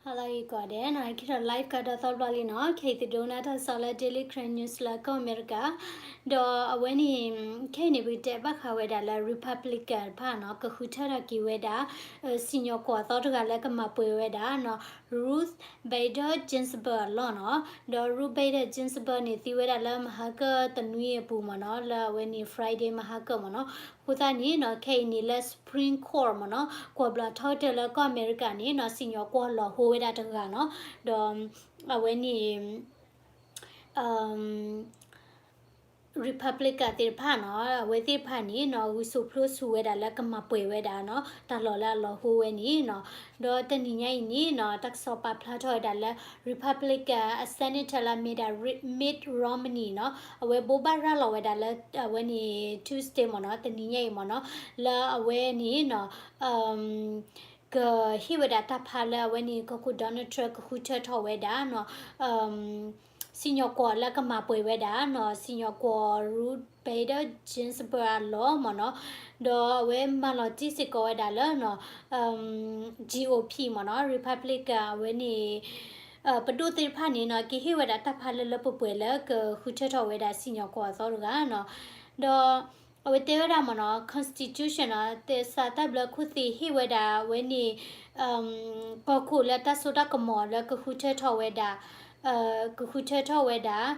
ဟါလၢအဂ့ၤကိးဂၤဒဲးနီၤ, ဟဲက့ၤထီၣ် live ကဒီးသီတဘျီလံနီၤ, ခဲအံၤသုဒိကနၣ်တၢ်ကစီၣ်လၢ Daily Karen News လၢကီၢ်အမဲရကၤ, ဒီးအဝဲန့ၣ် ခဲအံၤန့ၣ် ပကတဲဘၣ်ဃးဝဲဒၣ်လၢ Republican တဖၣ်နီၤ, ကဃုထၢထီၣ်က့ၤဝဲဒၣ် စံၣ်ညီၣ်ကွီၢ်အသီတဂၤလၢကမၤပှဲၤဝဲဒၣ်နီၤ, Ruth Bader Ginsburg အလီၢ်နီၤ, ဒီး Ruth Bader Ginsburg န့ၣ် သံဝဲဒၣ်လၢမဟါကၢၢ်တနွံအပူၤမ့ၢ်နီၤ, လၢအဝဲန့ၣ် Friday မဟါကၢၢ်မ့ၢ်နီၤ, အဃိသတးန့ၣ်နီၤ, ခဲအံၤန့ၣ်လၢ Supreme Court မ့ၢ်နီၤ, ကွီၢ်ဘျီၣ်ထီကတၢၢ်လၢကီၢ်အမဲရကၤန့ၣ်နီၤ, စံၣ်ညီၣ်ကွီၢ်လီၤဟိဝဲဒၣ်တဂၤနီၤ, ဒီးအဝဲန့ၣ် Republican သ့ၣ်တဖၣ်နီၤ, အဝဲသ့ၣ်တဖၣ်န့ၣ်နီၤ, ဂုာ်ဆိးဖျိးဆူၣ်ဝဲဒၣ်လၢကမၤပှဲၤဝဲဒၣ်နီၤ, တၢ်လီၢ်လၢအလီၤဟိဝဲန့ၣ်နီၤ, ဒီးတနံၤညါအံၤန့ၣ်နီၤ, တၢ်ကစီၣ်ပာ်ဖျါထီၣ်ဝဲဒၣ်လၢ Republican အ Senator လၢအမ့ၢ်ဒၣ် Mitt Romney နီၤ, အဝဲဘိးဘၣ်ရၤလီၤဝဲဒၣ်လၢ အဝဲန့ၣ် Tuesday မ့ၢ်နီၤ, တနံၤညါအံၤမ့ၢ်နီၤ, လၢအဝဲန့ၣ်နီၤ ကဟ့ၣ်ဝဲဒၣ်တၢ်ဖးလၢအဝဲန့ၣ် ကီၢ်ခိၣ် Donald Trump ကဃုထၢထီၣ်ဝဲဒၣ်နီၤ, စံၣ်ညီၣ်ကွီၢ်လၢကမၤပှဲၤဝဲဒၣ်နီၤ, စံၣ်ညီၣ်ကွီၢ် Ruth Bader Ginsburg အလီၢ်မ့ၢ်နီၤ, ဒီးအဝဲမၤလီၤတံၢ်စ့ၢ်ကီးဝဲဒၣ်လၢနီၤ GOP မ့ၢ်နီၤ, Republican အဝဲန့ၣ် ပဒိၣ်သ့ၣ်တဖၣ်န့ၣ်နီၤ, ကဟ့ၣ်ဝဲဒၣ်တၢ်ဖးလၢလၢပှဲၤပှဲၤလၢကဃုထၢထီၣ်ဝဲဒၣ်စံၣ်ညီၣ်ကွီၢ်အသီတဂၤနီၤ, ဒီးအဝဲတဲဝဲဒၣ်မ့ၢ်နီၤ, constitution နီၤ, သဲစးတၢ်ဘျၢခိၣ်သ့ၣ်ဟ့ၣ်ဝဲဒၣ်အဝဲန့ၣ် ကီၢ်ခိၣ်လၢတၢ်စိတၢ်ကမီၤလၢကဃုထၢထီၣ်ဝဲဒၣ်, ကဃုထၢထီၣ်ဝဲဒၣ်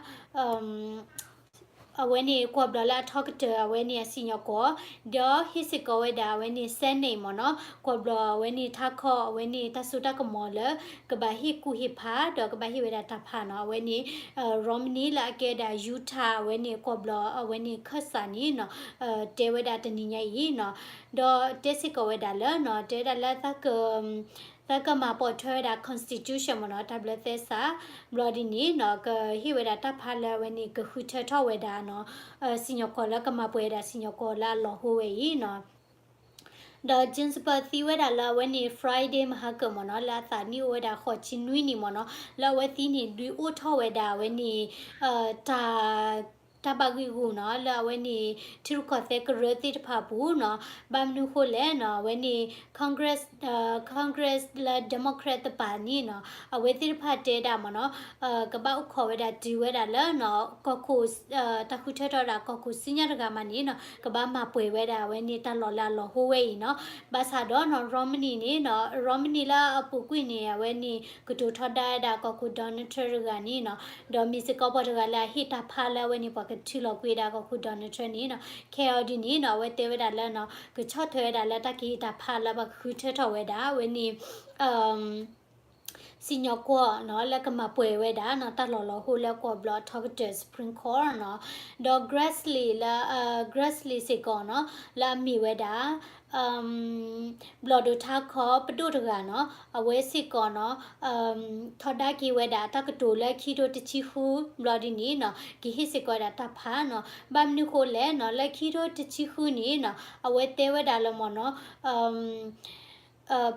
အဝဲန့ၣ်ကွီၢ်ဘျီၣ်လၢအထီကတၢၢ်အဝဲန့ၣ်အစံၣ်ညီၣ်ကွီၢ်, ဒီးဟ့ၣ်စ့ၢ်ကီးဝဲဒၣ်အဝဲန့ၣ် Senate မ့ၢ်နီၤ, ကွီၢ်ဘျီၣ်အဝဲန့ၣ်ထးခီအဝဲန့ၣ်တၢ်စိတၢ်ကမီၤလၢ ကဘၣ်ဟ့ၣ်ကူၣ်ဟ့ၣ်ဖး ဒီးကဘၣ်ဟ့ၣ်ဝဲဒၣ်တၢ်ဖးနီၤ, အဝဲန့ၣ် Romney လၢအကဲဒၣ် Utah အဝဲန့ၣ်ကွီၢ်ဘျီၣ်အဝဲန့ၣ်ခၢၣ်စးန့ၣ်နီၤ, တဲဝဲဒၣ်တနံၤညါအံၤနီၤ, ဒီးတဲစ့ၢ်ကီးဝဲဒၣ်လၢနီၤ, တဲဝဲဒၣ်လၢ သးကမၤပိာ်ထွဲဝဲဒၣ် constitution မ့ၢ်နီၤ, တၢ်ဘျၢသဲစး, ဘျီဒ်န့ၣ်နီၤ, ကဟ့ၣ်ဝဲဒၣ်တၢ်ဖးလၢအဝဲန့ၣ် ကဃုထၢထီၣ်ဝဲဒၣ်နီၤ, စံၣ်ညီၣ်ကွီၢ်လၢကမၤပှဲၤဝဲဒၣ်စံၣ်ညီၣ်ကွီၢ်လၢအလီၤဟိဝဲအံၤနီၤ, ဒီး Ginsburg သံဝဲဒၣ်လၢအဝဲန့ၣ် Friday မဟါကၢၢ်မ့ၢ်နီၤ, လၢအသးနံၣ်အိၣ်ဝဲဒၣ်ဃိးဆံနွံနံၣ်မ့ၢ်နီၤ, လၢအဝဲသံန့ၣ် ဒုးအိၣ်ထီၣ်ဝဲဒၣ်အဝဲန့ၣ် တၢ် တၢ်ဘၣ်ဂံာ်ဂူာ်နီၤ, လၢအဝဲန့ၣ် ထံရူၢ်ကီၢ်သဲးကရၢသ့ၣ်တဖၣ်အပူၤနီၤ, ဘၣ်မနုၤဃိလဲၣ်နီၤ, အဝဲန့ၣ် Congress, Congress လၢ Democrat တပၤန့ၣ်နီၤ, အဝဲသ့ၣ်တဖၣ်တဲဒၣ်မ့ၢ်နီၤ, ကဘၣ်အိၣ်ခိးဝဲဒၣ်တုၤဝဲဒၣ်လၢနီၤ, ကီၢ်ခိၣ် တၢ်ဃုထၢထီၣ်ဝဲဒၣ်ကီၢ်ခိၣ်ဆူညါတဂၤမးန့ၣ်နီၤ, ကဘၣ်မၤပှဲၤဝဲဒၣ်အဝဲန့ၣ်တၢ်လီၢ်လၢအလီၤဟိဝဲအံၤနီၤ, ဘၣ်ဆၣ်ဒီးနီၤ Romney န့ၣ်နီၤ, Romney လၢအပူၤကွံာ်န့ၣ် အဝဲန့ၣ် ကတိၤထီဒါဝဲဒၣ်ကီၢ်ခိၣ် Donald Trump တဂၤန့ၣ်နီၤ, ဒီးမ့ၢ်စ့ၢ်ကီးပှၤတဂၤလၢအဟ့ၣ်တၢ်ဖးလၢအဝဲန့ၣ် ပှၤကထုးလီၤကွံာ်ဒၣ်ကီၢ်ခိၣ် Donald Trump န့ၣ်နီၤ, ခဲအံၤဒ်န့ၣ်နီၤ, အဝဲတဲဝဲဒၣ်လၢနီၤ, ကဆီၣ်ထွဲဝဲဒၣ်လၢတၢ်ကဟ့ၣ်တၢ်ဖးလၢပှၤကဃုထၢထီၣ်ဝဲဒၣ် အဝဲန့ၣ် စံၣ်ညီၣ်ကွီၢ်နီၤ လၢကမၤပှဲၤဝဲဒၣ်နီၤ တၢ်လီၢ်လီၤဟိလၢကွီၢ်ဘျီၣ်အထီကတၢၢ် Supreme Court နီၤ, ဒီး Grassley လၢ Grassley စ့ၢ်ကီးနီၤ လၢအမ့ၢ်ဝဲဒၣ် ဘျီၣ်ဒိၣ်ထးခီပဒိၣ်တဂၤနီၤ အဝဲစ့ၢ်ကီးနီၤ ထီဒါက့ၤဝဲဒၣ်တၢ်ကတိၤလၢခံထိတဆံဃု ဘျီဒ်န့ၣ်နီၤ ကဟ့ၣ်စ့ၢ်ကီးဝဲဒၣ်တၢ်ဖးနီၤ, ဘၣ်မနုၤဃိလဲၣ်နီၤ လၢခံထိတဆံဃုန့ၣ်နီၤ အဝဲတဲဝဲဒၣ်လၢမ့ၢ်နီၤ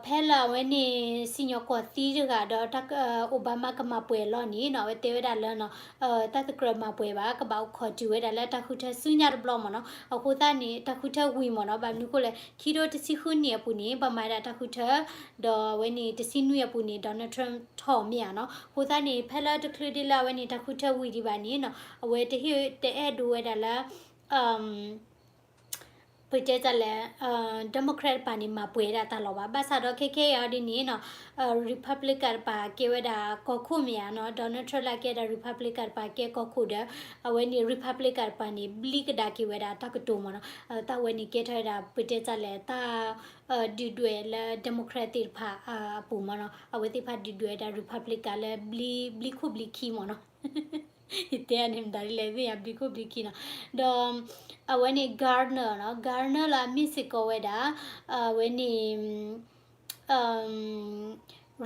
ဖဲလၢအဝဲန့ၣ် စံၣ်ညီၣ်ကွီၢ်သံတဂၤဒီး Obama ကမၤပှဲၤအလီၢ်န့ၣ်နီၤ အဝဲတဲဝဲဒၣ်လၢနီၤ တၢ်တကြၢးမၤပှဲၤဘၣ် ကဘၣ်အိၣ်ခိးတုၤဝဲဒၣ်လၢတၢ်ဃုထၢဆူညါတဘျီမ့ၢ်နီၤ, အဃိသတးန့ၣ် တၢ်ဃုထၢဝံၤမ့ၢ်နီၤ, ဘၣ်မနုၤဃိလဲၣ် ခံထိတဆံဃုနံၣ်အပူၤန့ၣ် ဘၣ်မၤဒၣ်တၢ်ဃုထၢ ဒီးအဝဲန့ၣ် တဆံနွံအပူၤန့ၣ် Donald Trump ထီၣ်မ့ၢ်ဧါနီၤ, အဃိသတးန့ၣ် ဖဲလၢတချုးဒ်လၢအဝဲန့ၣ် တၢ်ဃုထၢဝံၤဒံးဘၣ်န့ၣ်နီၤ အဝဲတဟ့ၣ်တအဲၣ်ဒိးဝဲဒၣ်လၢ ပတဲတၢ်လဲၣ် Democrat တပၤန့ၣ် မၤပှဲၤဒၣ်တၢ်လီၢ်ဘၣ်. ဘၣ်ဆၣ်ဒီးခဲခဲအံၤဒ်န့ၣ်နီၤ Republican တပၤကဲဝဲဒၣ်ကီၢ်ခိၣ်မ့ၢ်ဧါနီၤ, Donald Trump လၢအကဲဒၣ် Republican တပၤကဲကီၢ်ခိၣ်ဒီး အဝဲန့ၣ် Republican တပၤန့ၣ် ဘျံးကဒါက့ၤဝဲဒၣ်တၢ်ကတိၤမ့ၢ်နီၤ, တၢ်ဝဲန့ၣ်ကဲထီၣ်ဝဲဒၣ် ပတဲတၢ်လဲၣ် တၢ် ဒုၣ်ဒွဲၣ်လၢ Democrat သ့ၣ်တဖၣ်အပူၤမ့ၢ်နီၤ, အဝဲသ့ၣ်တဖၣ်ဒုၣ်ဒွဲၣ်ဝဲဒၣ် Republican လၢ ဘျံးခိၣ်ဘျံးခံမ့ၢ်နီၤ ယတဲန့ၣ်မတၤဒ်လဲၣ်သ့ၣ်ညါ ဘျံးခိၣ်ဘျံးခံနီၤ, ဒီး အဝဲန့ၣ် Gardner နီၤ, Gardner လၢအမ့ၢ်စ့ၢ်ကီးဝဲဒၣ် အဝဲန့ၣ်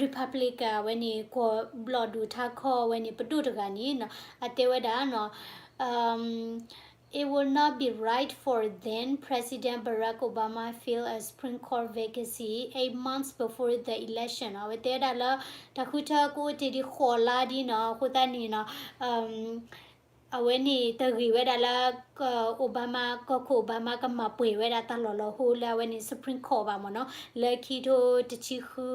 Republican အဝဲန့ၣ် ကွီၢ်ဘျီၣ်ဒိၣ်ထးခီအဝဲန့ၣ် ပဒိၣ်တဂၤန့ၣ်နီၤ အတဲဝဲဒၣ်နီၤ It will not be right for then President Barack Obama fill a Supreme Court vacancy eight months before the election နီၤ, အဝဲတဲဝဲဒၣ်လၢ တၢ်ဃုထၢကအိၣ်တ့ၢ်ဒံးဃိးလါဒံးနီၤ, အဃိသတးန့ၣ်နီၤ အဝဲန့ၣ်တဂ့ၤဝဲဒၣ်လၢ Obama ကီၢ်ခိၣ် Obama ကမၤပှဲၤဝဲဒၣ်တၢ်လီၤလီၤဟိလၢအဝဲန့ၣ် Supreme Court ဘၣ်မ့ၢ်နီၤ, လၢခံထိတဆံဃု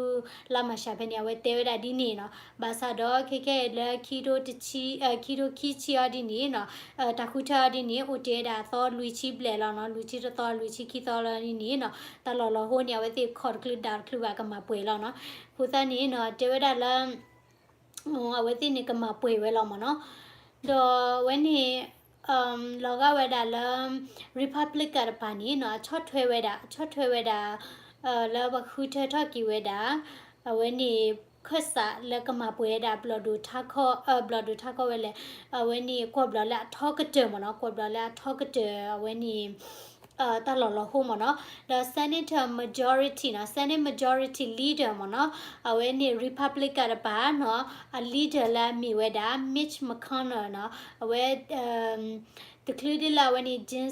လါမၢ်ၡးဖဲန့ၣ် အဝဲတဲဝဲဒၣ်ဒ်န့ၣ်နီၤ. ဘၣ်ဆၣ်ဒီးခဲခဲလၢခံထိတဆံ ခံထိခံဆံအီၤဒ်န့ၣ်နီၤ, တၢ်ဃုထၢအီၤဒ်န့ၣ် အိၣ်တ့ၢ်ဝဲဒၣ်အသီလွံၢ်ဆံဘျဲၣ်လီၤနီၤ, လွံၢ်ဆံတသီ လွံၢ်ဆံခံသီလီၤဒ်န့ၣ်နီၤ, တၢ်လီၤလီၤဟိန့ၣ် အဝဲသ့ၣ်ခီၣ်တချုးဒၣ်တချုးဘၣ်ကမၤပှဲၤလီၤနီၤ. အဃိသတးန့ၣ်နီၤ တဲဝဲဒၣ်လၢ အဝဲသ့ၣ်န့ၣ်ကမၤပှဲၤဝဲလီၤမ့ၢ်နီၤ. ဒီးအဝဲန့ၣ် လီၤဂာ်ဝဲဒၣ်လၢ Republican တပၤန့ၣ်နီၤ အဆီၣ်ထွဲဝဲဒၣ် အဆီၣ်ထွဲဝဲဒၣ် လၢပှၤဃုထၢထီၣ်က့ၤဝဲဒၣ် အဝဲန့ၣ် ခၢၣ်စးလၢကမၤပှဲၤဝဲဒၣ် ဘျီၣ်ဒိၣ်ထါခီ ဘျီၣ်ဒိၣ်ထါခီဝဲလဲၣ်, အဝဲန့ၣ်ကွီၢ်ဘျီၣ်လၢအထီကတၢၢ်မ့ၢ်နီၤ, ကွီၢ်ဘျီၣ်လၢအထီကတၢၢ် အဝဲန့ၣ် တၢ်လီၤလီၤဟိမ့ၢ်နီၤ. ဒီး Senate majority နီၤ, Senate Majority Leader မ့ၢ်နီၤ, အဝဲန့ၣ် Republican တပၤနီၤ အ leader လၢအမ့ၢ်ဝဲဒၣ် Mitch McConnell နီၤ, အဝဲ တချုးဒ်လၢအဝဲန့ၣ် Jim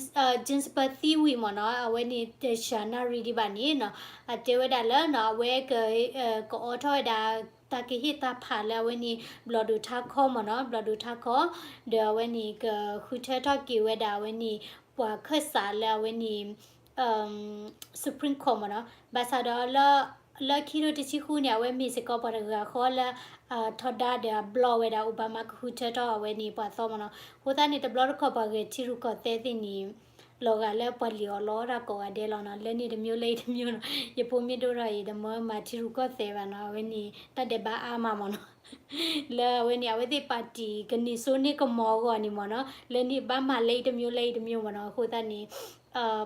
Jim Ginsburg သံဝံၤမ့ၢ်နီၤ, အဝဲန့ၣ်တစှၤနၣ်ရံၣ်ဒံးဘၣ်န့ၣ်နီၤ, အတဲဝဲဒၣ်လၢနီၤ အဝဲ ကအိးထီၣ်ဝဲဒၣ် တၢ်ကဟ့ၣ်တၢ်ဖးလၢအဝဲန့ၣ် ဘျီၣ်ဒိၣ်ထါခီမ့ၢ်နီၤ, ဘျီၣ်ဒိၣ်ထါခီ, ဒီးအဝဲန့ၣ်ကဃုထၢထီၣ်က့ၤဝဲဒၣ်အဝဲန့ၣ် ပှၤခၢၣ်စးလၢအဝဲန့ၣ် Supreme Court မ့ၢ်နီၤ. ဘၣ်ဆၣ်ဒီး လၢခံထိတဆံဃုန့ၣ် အဝဲမ့ၢ်စ့ၢ်ကီးပှၤတဂၤဃီလၢ ထီဒါဒီးအဘျီဝဲဒၣ် Obama ကဃုထၢထီၣ်အဝဲန့ၣ်ပှၤသီမ့ၢ်နီၤ. အဃိသတးန့ၣ် တဘျီတခီၣ်ပှၤဂဲၤထံရူၢ်ကီၢ်သဲးသ့ၣ်န့ၣ် လီၤဂာ်လၢပှၤလံၣ်အီၤလီတၢ်ကိးဂၤဒဲးလီၤနီၤ. လၢန့ၣ်တမျိုးလၢအံၤတမျိုးနီၤ. ယဖိမ့ၢ်ဒိၣ်ထီၣ်အံၤ တမၢမၤထံရူၢ်ကီၢ်သဲးဘၣ်နီၤ. အဝဲန့ၣ် တၢ်ဒဲးဘးအါမးမ့ၢ်နီၤ. လၢအဝဲန့ၣ် အဝဲသ့ၣ်ပၣ်တံၣ်ကန့ၢ်စိန့ၢ်ကမီၤအဂီၢ်န့ၣ်မ့ၢ်နီၤ, လၢန့ၣ်ဘၣ်မၤလၢအံၤတမျိုးလၢအံၤတမျိုးမ့ၢ်နီၤ. အဃိသတးန့ၣ်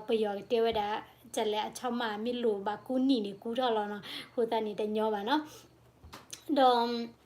ပယီၤကတဲဝဲဒၣ် ကလဲၤအဆီမးမ့ၢ်လိၣ်ဘၣ်ကူနံၣ်န့ၣ်ကူထီၣ်လီၤနီၤ. အဃိသတးန့ၣ်တညီဘၣ်နီၤ. ဒီး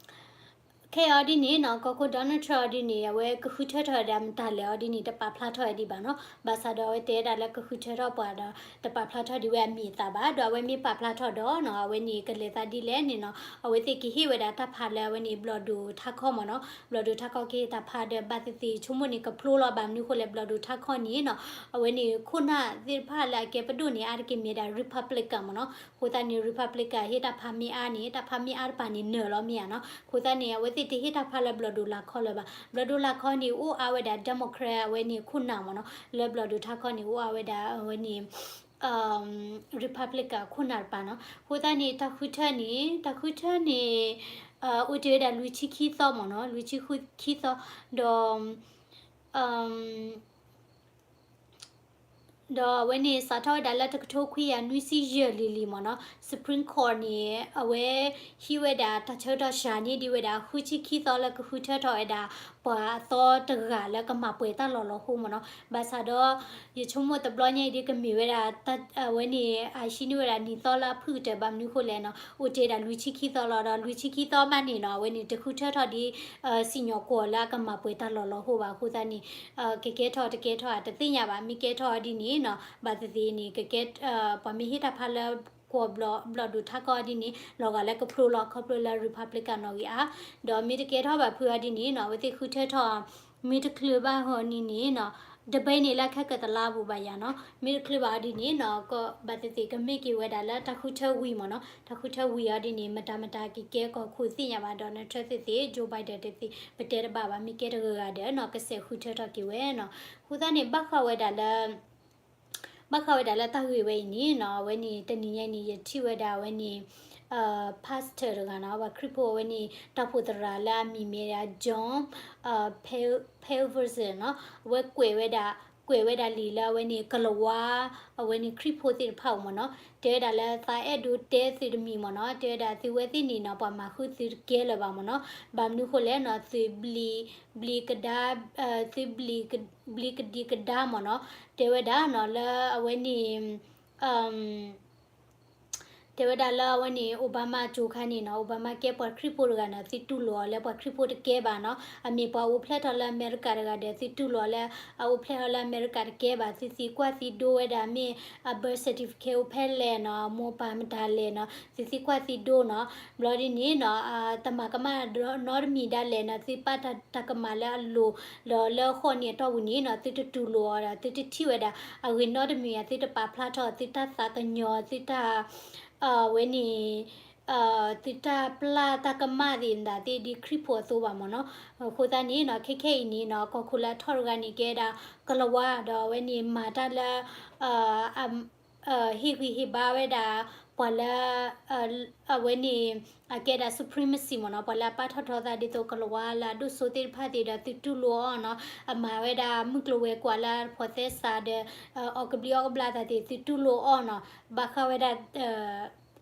ခဲအံၤအီၤဒ်န့ၣ်နီၤ ကီၢ်ခိၣ် Donald Trump အီၤဒ်န့ၣ် အဝဲကဃုထၢထီၣ်ဝဲဒၣ်မတၤလဲၣ်အီၤဒ်န့ၣ် တပာ်ဖျါထီၣ်ဝဲဒံးဘၣ်နီၤ. ဘၣ်ဆၣ်ဒီးအဝဲတဲဝဲဒၣ်လၢကဃုထၢထီၣ်ပှၤဒီး တပာ်ဖျါထီၣ်ဒံးဝဲအမံၤအသၣ်ဘၣ်. ဒီးအဝဲမ့ၢ်ပာ်ဖျါထီၣ်ဒီးနီၤ အဝဲန့ၣ်ကလဲၤသးဒ်လဲၣ်န့ၣ်နီၤ အဝဲသ့ၣ်ကဟ့ၣ်ဝဲဒၣ်တၢ်ဖးလၢအဝဲန့ၣ် ဘျီၣ်ဒိၣ်ထါခီမ့ၢ်နီၤ. ဘျီၣ်ဒိၣ်ထါခီကဟ့ၣ်တၢ်ဖးဒီး ဘၣ်သ့ၣ်သ့ၣ်ဆိကမိၣ်န့ၣ် ကဖျိလီၤ. ဘၣ်မနုၤဃိလဲၣ် ဘျီၣ်ဒိၣ်ထါခီန့ၣ်နီၤ အဝဲန့ၣ်ခိၣ်နၢ်သ့ၣ်တဖၣ်လၢအကဲပဒိၣ်န့ၣ် အါတက့ၢ်မ့ၢ်ဒၣ် Republican မ့ၢ်နီၤ. အဃိသတးန့ၣ် Republican ဟ့ၣ်တၢ်ဖးမ့ၢ်အါန့ၣ် တၢ်ဖးမ့ၢ်အါတပၤန့ၣ်နၢၤလီၤမ့ၢ်ဧါနီၤ. အဃိသတးန့ၣ် အဝဲသ့ၣ်တဟ့ၣ်တၢ်ဖးလၢဘျီၣ်ဒိၣ်လၢ်ခီလၢၤဘၣ်. ဘျီၣ်ဒိၣ်လၢ်ခီန့ၣ် အိၣ်အါဝဲဒၣ် Democrat အဝဲန့ၣ်ခိၣ်နၢ်မ့ၢ်နီၤ. လၢဘျီၣ်ဒိၣ်ထါခီန့ၣ် အိၣ်အါဝဲဒၣ်အဝဲန့ၣ် Republican ခိၣ်နၢ်တပၤနီၤ. အဃိသတးန့ၣ် တၢ်ဃုထၢန့ၣ် တၢ်ဃုထၢန့ၣ် အိၣ်တ့ၢ်ဝဲဒၣ်လွံၢ်ဆံခံသီမ့ၢ်နီၤ, လွံၢ်ဆံခံသီ, ဒီး ဒီးအဝဲန့ၣ် စးထီၣ်ဝဲဒၣ်လၢတကထိခွံကယၤနွံဆံယဲၢ်လံၤလံၤမ့ၢ်နီၤ, Supreme Court န့ၣ် အဝဲဟံးဝဲဒၣ်တၢ်ဆၢကတီၢ်စှၤန့ၢ်ဒံးဝဲဒၣ် ဃုဆံခံသီလၢကဃုထၢထီၣ်ဝဲဒၣ် ပှၤအသီတဂၤလၢကမၤပှဲၤတၢ်လီၢ်လီၤဟိမ့ၢ်နီၤ. ဘၣ်ဆၣ်ဒီး ယဆိကမိၣ်တဘျီညါအံၤဒ်ကမ့ၢ်ဝဲဒၣ် အဝဲန့ၣ် အဟံးန့ၢ်ဝဲဒၣ်နံၣ်သီလၢအဖုၣ်ကတၢၢ်ဘၣ်မနုၤဃိလဲၣ်နီၤ, အိၣ်တ့ၢ်ဒၣ်လွံၢ်ဆံခံသီလီၤ. ဒီးလွံၢ်ဆံခံသီမးန့ၣ်နီၤ အဝဲန့ၣ် တဃုထၢထီၣ်ဒ် စံၣ်ညီၣ်ကွီၢ်လၢအကမၤပှဲၤတၢ်လီၢ်လီၤဟိဘၣ်အဃိသတးန့ၣ် ကကဲထီၣ်တကဲထီၣ်တသ့ၣ်ညါဘၣ်. မ့ၢ်ကဲထီၣ်ဒ်န့ၣ်နီၤ ဘၣ်သ့ၣ်သ့ၣ်န့ၣ် ကကဲ ပှၤမ့ၢ်ဟ့ၣ်တၢ်ဖးလၢ ကွီၢ်ဘျီၣ်ဒိၣ်ထါခီဒ်န့ၣ် လီၤဂာ်လၢကဖျိလီၤ ခီဖျိလၢ Republican နီၣ်ဂံၢ်အါ. ဒီးမ့ၢ်တကဲထီၣ်ဘၣ်ဖုးအီၤဒ်န့ၣ်နီၤ အဝဲသ့ၣ်ဃုထၢထီၣ် မ့ၢ်တချုးဘၣ်ဟီန့ၣ်န့ၣ်နီၤ debate န့ၣ်လၢခဲကတလါပူၤဘၣ်ယၤနီၤ မ့ၢ်တချုးဘၣ်အီၤဒ်န့ၣ်နီၤ ကဘၣ်သ့ၣ်သ့ၣ်ကမ့ၢ်က့ၤဝဲဒၣ်လၢတၢ်ဃုထၢဝံၤမ့ၢ်နီၤ တၢ်ဃုထၢဝံၤအီၤဒ်န့ၣ် မတၤမတၤကကဲကီၢ်ခိၣ်သ့ၣ်ညါဘၣ် Donald Trump သ့ၣ်သ့ၣ် Joe Biden သ့ၣ်သ့ၣ် ပတဲတဘၣ်ဘၣ် မ့ၢ်ကဲတဂၤဂၤဒီးနီၤ ကစဲးဃုထၢထီၣ်က့ၤဝဲနီၤ အဃိသတးန့ၣ် ဘၣ်ဃးဝဲဒၣ်လၢ ဘၣ်ဃးဝဲဒၣ်လၢတၢ်ဂ့ၢ်ဝဲအံၤန့ၣ်နီၤ အဝဲန့ၣ် တနံၤညါန့ၣ် ယထံၣ်ဝဲဒၣ်အဝဲန့ၣ် pastor တဂၤနီၤ ပှၤခရံာ်ဖိအဝဲန့ၣ် တၢ်အိၣ်ဖှိၣ်သရၣ်လၢအမံၤမ့ၢ်ဒၣ် John Peterson နီၤ အဝဲကွဲးဝဲဒၣ် ကွဲးဝဲဒၣ်လံာ်လၢအဝဲန့ၣ် ကလၤဝါ အဝဲန့ၣ်ခရံာ်ဖိသ့ၣ်တဖၣ်အအိၣ်မ့ၢ်နီၤ တဲဝဲဒၣ်လၢသးအဲၣ်ဒိးတဲသုတမံၤမ့ၢ်နီၤ တဲဝဲဒၣ်သုဝဲသ့ၣ်န့ၣ်နီၤ ပှၤမၤဃုသုတကဲလၢၤဘၣ်မ့ၢ်နီၤ ဘၣ်မနုၤဃိလဲၣ်နီၤ သုဘျံး ဘျံးကဒါ သုဘျံး ဘျံးကဒံကဒါမ့ၢ်နီၤ တဲဝဲဒၣ်နီၤ လၢအဝဲန့ၣ် တဲဝဲဒၣ်လၢအဝဲန့ၣ် Obama ကၠိခါန့ၣ်နီၤ Obama ကဲပှၤခရံာ်ဖိတဂၤနီၤ သုတူၢ်လိာ်အီၤလၢပှၤခရံာ်ဖိတကဲဘၣ်နီၤ အမ့ၢ်ပှၤအိၣ်ဖျဲၣ်ထီၣ်လၢအမဲရကၤတဂၤဒီး သုတူၢ်လိာ်အီၤလၢ အအိၣ်ဖျဲၣ်ထီၣ်လၢအမဲရကၤတကဲဘၣ် သုသံကွၢ်သံဒိဝဲဒၣ်မ့ၢ် အ birth certificate အိၣ်ဖဲလဲၣ်နီၤ အမိၢ်ပၢ်မတၤလဲၣ်နီၤ သုသံကွၢ်သံဒိနီၤ ဘျီဒ်န့ၣ်နီၤ တမၤကမၣ်နီတမံၤဒၣ်လဲာ်နီၤ သုပာ်တၢ်ကမၣ်လၢအလိၤ ဒီးလၢဃီန့ၣ်အတီၢ်ပူၤန့ၣ်နီၤ သုတတူၢ်လိာ်အီၤဒီး သုတထံၣ်ဝဲဒၣ် အဂ့ၢ်နီတမံၤ သုတပာ်ဖျါထီၣ် သုတၢ်သးကညီၤ သုတၢ် ဝဲန့ၣ် သုတၢ်ပျၢ်တၢ်ကမၣ်သ့ၣ်မတၤသ့ၣ်ဒ်ခရံာ်ဖိအသိးဘၣ်မ့ၢ်နီၤ. အဃိသတးန့ၣ်နီၤ ခဲခဲအံၤန့ၣ်နီၤ ကီၢ်ခိၣ်လၢအထီၣ်တဂၤန့ၣ် ကဲဒၣ်ကလၤဝါ ဒီးအဝဲန့ၣ်မၤတၢ်လၢ ဟ့ၣ်ဂံၢ်ဟ့ၣ်ဘါဝဲဒၣ် ပှၤလၢ အဝဲန့ၣ် အကဲဒၣ် supremacy မ့ၢ်နီၤ, ပှၤလၢအပာ်ထီၣ်ထီသးဒ်သိးကလၤဝါလၢအဒိၣ်စိသ့ၣ်တဖၣ်သ့ၣ်ဒီး သုတူၢ်လိာ်အီၤနီၤ, အမၤဝဲဒၣ်မုၢ်ကျိၤဝဲၤကွာ်လၢအဖိးသဲစးဒီး အီၣ်ကဘျံးအီၣ်ကဘျၣ်သးသ့ၣ် သုတူၢ်လိာ်အီၤနီၤ, ဘၣ်ဃးဝဲဒၣ်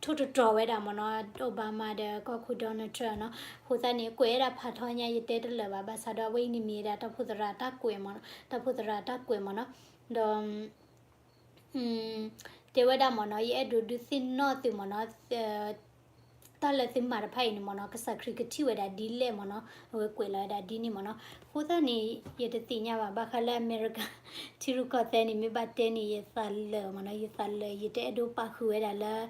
ထိၣ်တတြီၤဝဲဒၣ်မ့ၢ်နီၤ Obama ဒီးကီၢ်ခိၣ် Donald Trump နီၤ. အဃိသတးန့ၣ် ကွဲးဝဲဒၣ်ဖးထီညါ ယတဲတလၢာ်ဘၣ်, ဘၣ်ဆၣ်ဒီးအဝဲအံၤန့ၣ်မ့ၢ်ဝဲဒၣ်တၢ်အိၣ်ဖှိၣ်သရၣ်တၢ်ကွဲးမ့ၢ်နီၤ, တၢ်အိၣ်ဖှိၣ်သရၣ်တၢ်ကွဲးမ့ၢ်နီၤ, ဒီး တဲဝဲဒၣ်မ့ၢ်နီၤ ယအဲၣ်ဒိးဒုးသ့ၣ်နီၣ်သုမ့ၢ်နီၤ, တၢ်လၢသုမၤတဖၣ်အံၤန့ၣ်မ့ၢ်နီၤ ကစၢ်ခရံာ်ကထံၣ်ဝဲဒၣ်ဒ်လဲၣ်မ့ၢ်နီၤ, အဝဲကွဲးလီၤဝဲဒၣ်ဒ်န့ၣ်မ့ၢ်နီၤ. အဃိသတးန့ၣ် ယတသ့ၣ်ညါဘၣ် ဘၣ်ဃးလၢအမဲရကၤ ထံရူၢ်ကီၢ်သဲးန့ၣ် မ့ၢ်ဘၣ်တဲန့ၣ် ယသးလၢာ်မ့ၢ်နီၤ, ယသးလၢာ် ယတအဲၣ်ဒိးပာ်ဃုာ်ဝဲဒၣ်လၢ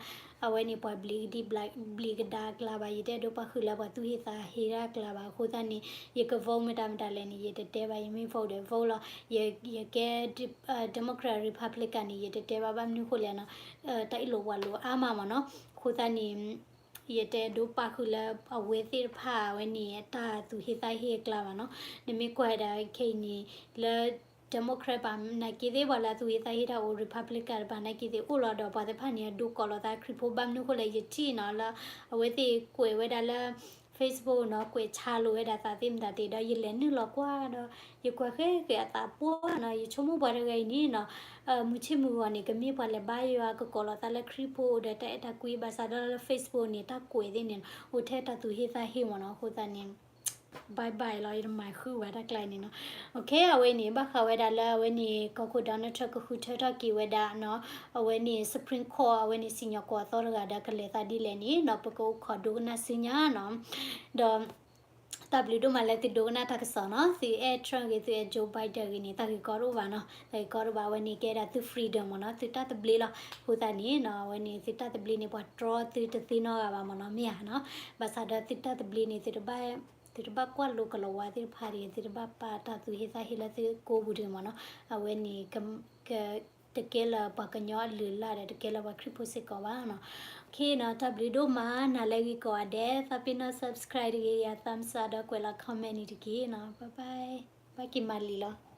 အဝဲန့ၣ်ပှၤဘျံးကဒံဘျံးကဒါအကျါဘၣ်, ယတအဲၣ်ဒိးပာ်ဃုာ်လၢပှၤသူၣ်ဟ့သးဟ့တၢ်အကျါဘၣ်. အဃိသတးန့ၣ် ယက vote မ့ၢ်တၢ်မတၤလဲၣ်န့ၣ် ယတတဲဘၣ်, ယမ့ၢ် vote ဒီး vote လီၤ. ယကဲ Democrat Republican န့ၣ် ယတတဲဘၣ်, ဘၣ်မနုၤဃိလဲၣ်နီၤ, တၢ်အ့ၣ်လိာ်ပှၤလိာ်အါမးမ့ၢ်နီၤ. အဃိသတးန့ၣ် ယတအဲၣ်ဒိးပာ်ဃုာ်လၢအဝဲသ့ၣ်တဖၣ်အဝဲန့ၣ် တၢ်သူၣ်ဟ့သးဟ့အကျါဘၣ်နီၤ. နမ့ၢ်ကွၢ်ဝဲဒၣ်ခဲအံၤန့ၣ် လၢ Democrat ဘၣ်နာ်က့သ့ၣ် ပှၤလၢအသူၣ်ဟ့သးဟ့တၢ်အိၣ် Republican တဘၣ်နာ်က့သ့ၣ်အိၣ်လီၤ, ဒီးပှၤသ့ၣ်တဖၣ်န့ၣ် အဒိးကိးလီၤသးခရံာ်ဖိ ဘၣ်မနုၤဃိလဲၣ် ယထံၣ်နီၤလၢ အဝဲသ့ၣ်ကွဲးဝဲဒၣ်လၢ Facebook နီၤ, ကွဲးဆါလိာ်ဝဲဒၣ်သးသ့ၣ်မတၤသ့ၣ်ဒီး ယလဲၤနုာ်လီၤကွၢ်ဒီး ယကွၢ်ဃဲဃဲအသးပှၢ်နီၤ, ယဆိကမိၣ်ပှၤတဂၤအံၤန့ၣ်နီၤ မုၢ်ဆ့ၣ်မုၢ်ဂီၤန့ၣ် ကမ့ၢ်ပှၤလဲၤဘါယွၤ ကကိးလီၤသးလၢခရံာ်ဖိဒီး တၢ်အဲၣ်တၢ်ကွံ, ဘၣ်ဆၣ်ဒီးလၢ Facebook န့ၣ် တၢ်ကွဲးသ့ၣ်န့ၣ် အိၣ်ထဲတၢ်သူၣ်ဟ့သးဟ့မ့ၢ်နီၤ. အဃိသတးန့ၣ် bye bye လီၤ, ယတမၤဃုာ်ဝဲတၢ်ကျါန့ၣ်နီၤ. အဝဲန့ၣ် ဘၣ်ဃးဝဲဒၣ်လၢအဝဲန့ၣ် ကီၢ်ခိၣ် Donald Trump ကဃုထၢထီၣ်က့ၤဝဲဒၣ်နီၤ, အဝဲန့ၣ် Supreme Court အဝဲန့ၣ် စံၣ်ညီၣ်ကွီၢ်အသီတဂၤဒီး ကလဲၤသးဒ်လဲၣ်န့ၣ်နီၤ, ပကအိၣ်ခိးဒိကနၣ်ဆူညါနီၤ. ဒီး တၢ်ဘျုးဒိၣ်မးလၢသုဒိကနၣ်တၢ်ကစီၣ်နီၤ, သုအဲၣ် Trump ဂ့ၤ သုအဲၣ် Joe Biden ဂ့ၤန့ၣ် တၢ်ဂ့ၢ်ကီတအိၣ်ဘၣ်နီၤ, တၢ်ဂ့ၢ်ကီတအိၣ်ဘၣ်. အဝဲန့ၣ်ကဲဒၣ်သု freedom မ့ၢ်နီၤ, သုတၢ်သဘျ့လီၤ. အဃိသတးန့ၣ်နီၤ အဝဲန့ၣ်သုတၢ်သဘျ့န့ၣ် ပှၤတြီသုတသ့နီတဂၤဘၣ်မ့ၢ်နီၤ, မ့ၢ်ဧါနီၤ. ဘၣ်ဆၣ်ဒီးသုတၢ်သဘျ့န့ၣ် သုတဘၣ် သုတဘၣ်ကွၢ်လိကလီၤဝါသ့ၣ်တဖၣ်တဂ့ၤ, သုတဘၣ်ပာ်တၢ်သူၣ်ဟ့သးဟ့လၢသုကိးပူၤတဂ့ၤမ့ၢ်နီၤ. အဝဲန့ၣ် က တကဲလၢပှၤကညီအလုၢ်အလၢ်ဒီး တကဲလၢပှၤခရံာ်ဖိစ့ၢ်ကီးဘၣ်နီၤ. အဃိနီၤ တၢ်ဘျုးဒိၣ်မး နၤလၢဂ့ၤကိးဂၤဒဲး, သးပ့ၤနီၣ် subscribe တဂ့ၤ, ယၤ thumbs up ဒီးကွဲးလီၤ comment န့ၣ်တက့ၢ်နီၤ. Bye bye, ဘၣ်က့ၤမၤလံာ်လီၤ.